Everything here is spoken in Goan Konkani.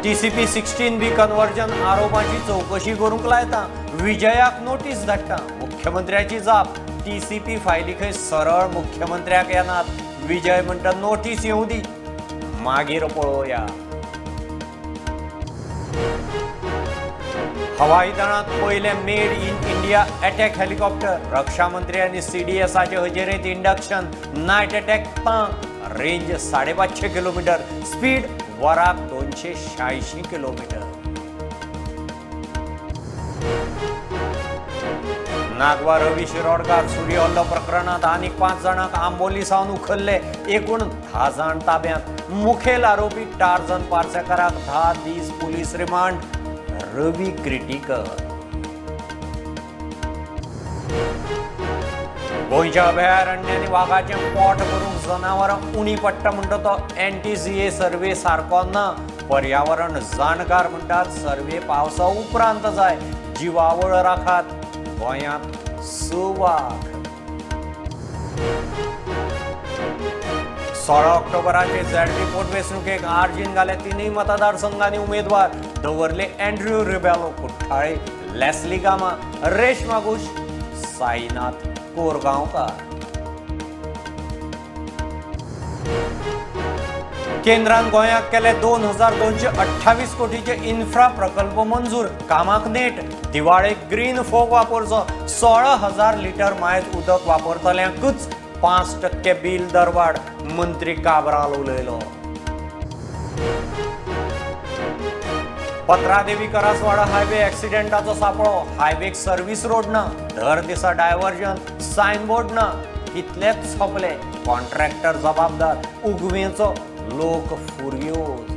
TCP 16B conversion आरोपाची चवकशी करूंक लायता. विजयाक नोटीस धाडटा. मुख्यमंत्र्याची जाप. TCP फायली खंय सरळ मुख्यमंत्र्याक येनात. विजय म्हणटा नोटीस येवं दी, मागीर पळोवया. हवाई दळांत पयलें made in India attack helicopter. रक्षा मंत्री आनी CDSाचे हजेरेंत इंडक्शन. नायट अटॅक तांक. Range 550 kilometre. स्पीड वराक 286 किलोमीटर. नागवा रवी शिरोडकार सुरी हल्लो प्रकरणांत आनीक 5 जाणांक आंबोली सावन उखल्ले. एकूण 10 जाण ताब्यांत. मुखेल आरोपी टार्झन पार्सेकाराक 10 दीस पुलीस रिमांड. रवी क्रिटिकल. गोंयच्या अभयारण्य आनी वागाचें पोट भरूंक जनावरां उणी पडटा म्हणटा तो NTCA survey सारको ना. पर्यावरण जाणकार म्हणटात सर्वे पावसा उपरांत जाय. जिवावळ राखात. गोंयांत 6 वाग. 16 ऑक्टोबराचे ZP पोटवेंचणुकेक आर्जीन घाले 3 मतदारसंघांनी उमेदवार. दवरले एंड्रयू रिबेलो कुठ्ठाळे, लेस्ली गामा, रेश्मा घोष, साईनाथ कोरगांवकार. केंद्रान गोंयाक केले 2228 कोटीचे इन्फ्रा प्रकल्प मंजूर. कामाक नेट. दिवाळेक ग्रीन फोग वापरचो. 16,000 लिटर मायज उदक वापरतल्यांकूच 5% बील दरवाड. मंत्री काब्राल उलयलो. पत्रादेवी करासवाडा हायवे ऍक्सिडेंटाचो सापळो. हायवेक सर्व्हिस रोड ना, दर दिसा डायव्हर्जन, सायनबोर्ड ना. कितलेच सोंपले. कॉन्ट्रॅक्टर जबाबदार. उगवेचो लोक फुर्योज.